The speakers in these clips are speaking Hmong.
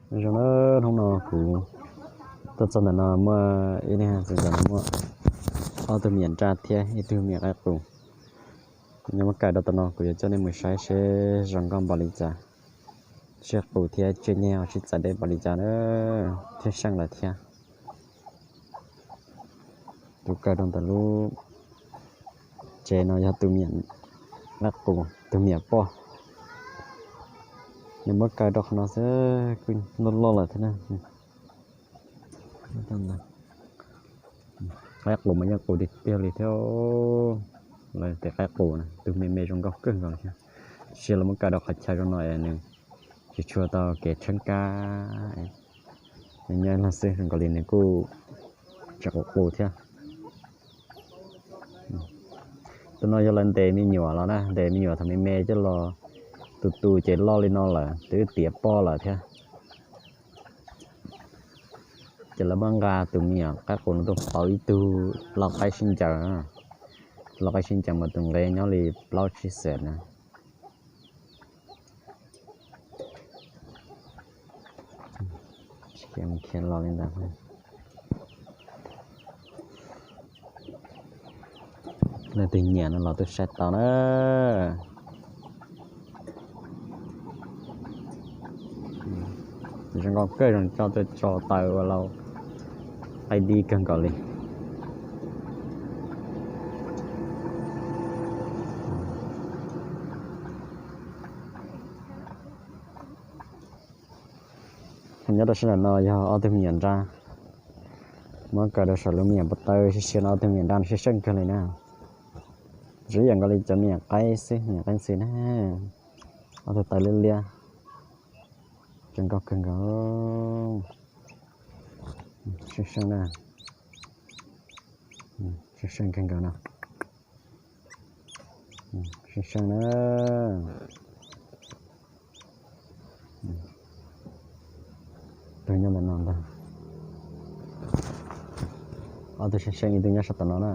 Zoo na, hnub no kuv tuaj txog ntawm no muaj ib tug txiv ntxawm no muaj ob tug me nyuam nraj thiab ib tug me nyuam qaib qus. Kuv nyob muab kaw rau tom no kuv yuav coj nej mus saib seb zoo nkauj npaum li cas, tsiaj qus thiab tsiaj nyeg ho sib txawv deb npaum li cas na, thiab seej lawm thiab. Kuv kaw rau ntawm lub tsev no yog tus me nyuam qaib qus, tus me nyuam poj. Nws muab kaw rau qhov no xwb, kuj loj loj lawm thiab na. Qaib qus mas yeej qus tiag tiag li thiab. Lawv tes qaib qus na, tus me me zoo nkauj kawg nkaus li thiab. Sia los muab kaw rau qhov chaw zoo no es nws tsis tshua tau kev tsheeb kab, nws nyob ib leeg xwb zoo nkaus li nws kuj tseem qus qus thiab. Tus no yog lawv ntes me nyuam los na, ntes me nyuam thaum me me coj los, tus tus ces loj li no lawm, twb tiav poj lawm thiab. Ces lawv muab nqa tus me nyuam qaib qus no tuaj pauv ib tug lau qaib sib ncaws, lau qaib sib ncaws mas tus nqe nyob li plaub tsib xees na. Khiav los li ntawd. Leej twg nyiam no los tuaj saib tau na. Zoo nkauj kawg, zoo coj tuaj tso taw ua lau qaib dib kawg nkaus li. Nyob rau sab nram no yog ob tug me nyuam nraj, muab kaw rau saum lub me nyuam pob tawb siab siab no, ob tug me nyuam nraj no siab seej kawg li na. Zoo ib yam nkaus li cov me nyuam qaib xwb, me nyuam qaib ntxhw na. Ob tug taw liab liab, zoo nkauj kawg nkaus. Seej seej na, seej seej kawg nkaus no. Seej seej na. Tus nyob ntawm no ntag. Ob tug seej seej, ib tug nyob sab tom no na.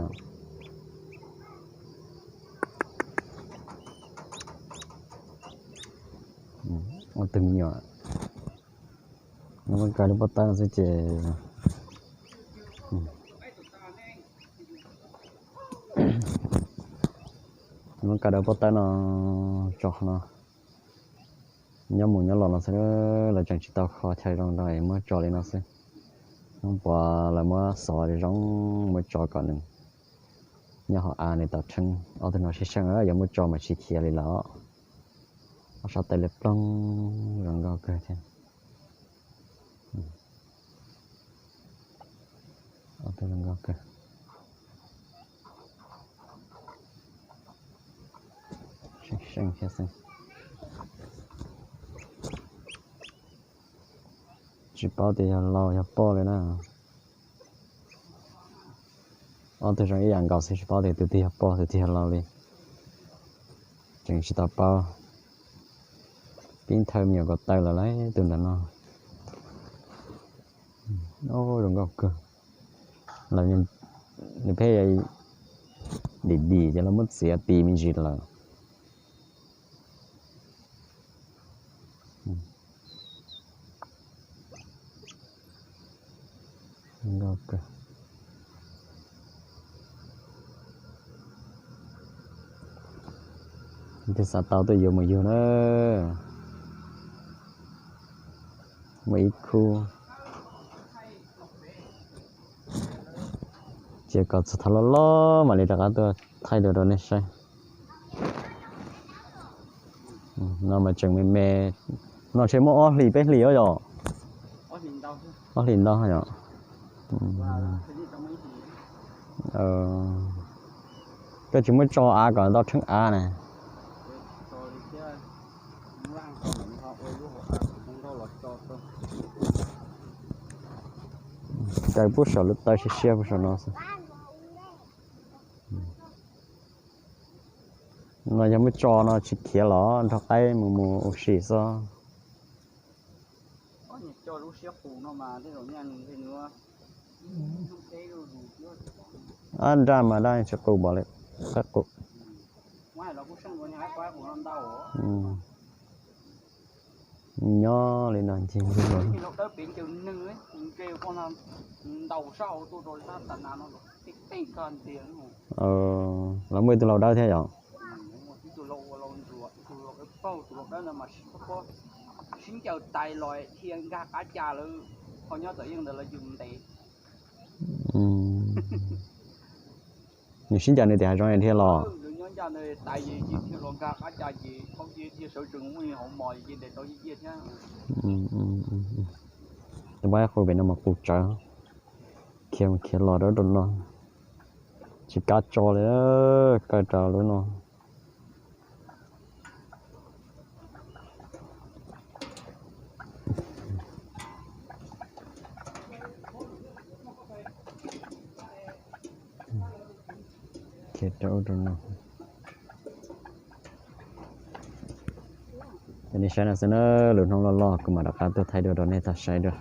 Ob tug me nyuam, muab kaw lub pob tawb no xwb ces, muab kaw lub pob tawb no tso qhov no. Nyob mus nyob los no xwb, lawv tseem tsis tau kho chaw zoo rau es muab tso li no xwb. Hnub puav lawv muab xov zoo, muab tso kom nws nyob hauv av nws tau tsheeb. Ob tug no seej seej, yog muab tso mas tsis khiav li lawm. Ob sab taw liab ploog, zoo nkauj kawg thiab. Ob tug zoo nkauj kawg. Seej seej thiab xwb. Tsis paub tias yog lau yog poj li na. Ob tug zoo ib yam nkaus xwb, tsis paub tias tus twg yog poj tus twg yog lau li. Tseem tsis tau paub. Pib nthawj me nyuam ko taw lawm lauj, tus ntawm no. Zoo nkauj kawg. Nws pheej dim dim ces lawv muab txiav tis me ntsis lawm. Zoo nkauj kawg. Tus xav tau tuaj yuav mus yug na. Muaj ib khub. Ces kom txog thaum loj loj mam li rov qab tuaj thaij dua rau nej saib. No mas tseem me me, no ntshe muaj ob hlis peb hlis os yom. Ob hlis ntau yom. Koj tsis muab tso av kom tau tsheeb av na. Kaw pub saum lub taw siab siab pub saum no xwb. No yog muab tso no tsis khiav los nrog qaib mus mus ua si xwb. Ab, nraj mas dab tsis qus npaum li, qaib qus. Nyob li no ncig ntuj los. Lawv muaj ib tug laus dawb thiab yom? Sib ncaws tais los dhia nkag qab cas lawm, ho nyob txawm yeej ntawd lawv yus ntes. Nws sib ncaws nws tias hav zoov dhia los. Nws nyob ncaj tais ces dhia los nkag qab cas ces dhia sawv tsees muaj hauv mos ces ntes tau ib ciaj thiab. Tus pab qus pem no mas qus tsawv, khiav khiav los rau rau no, tsis kav tso li, kaw rau lub no. Khiav rau ub rau no. Cov nej saib no xwb na, lwm hnub loj loj kuv mam rov qab tuaj thaij dua rau nej tau saib dua.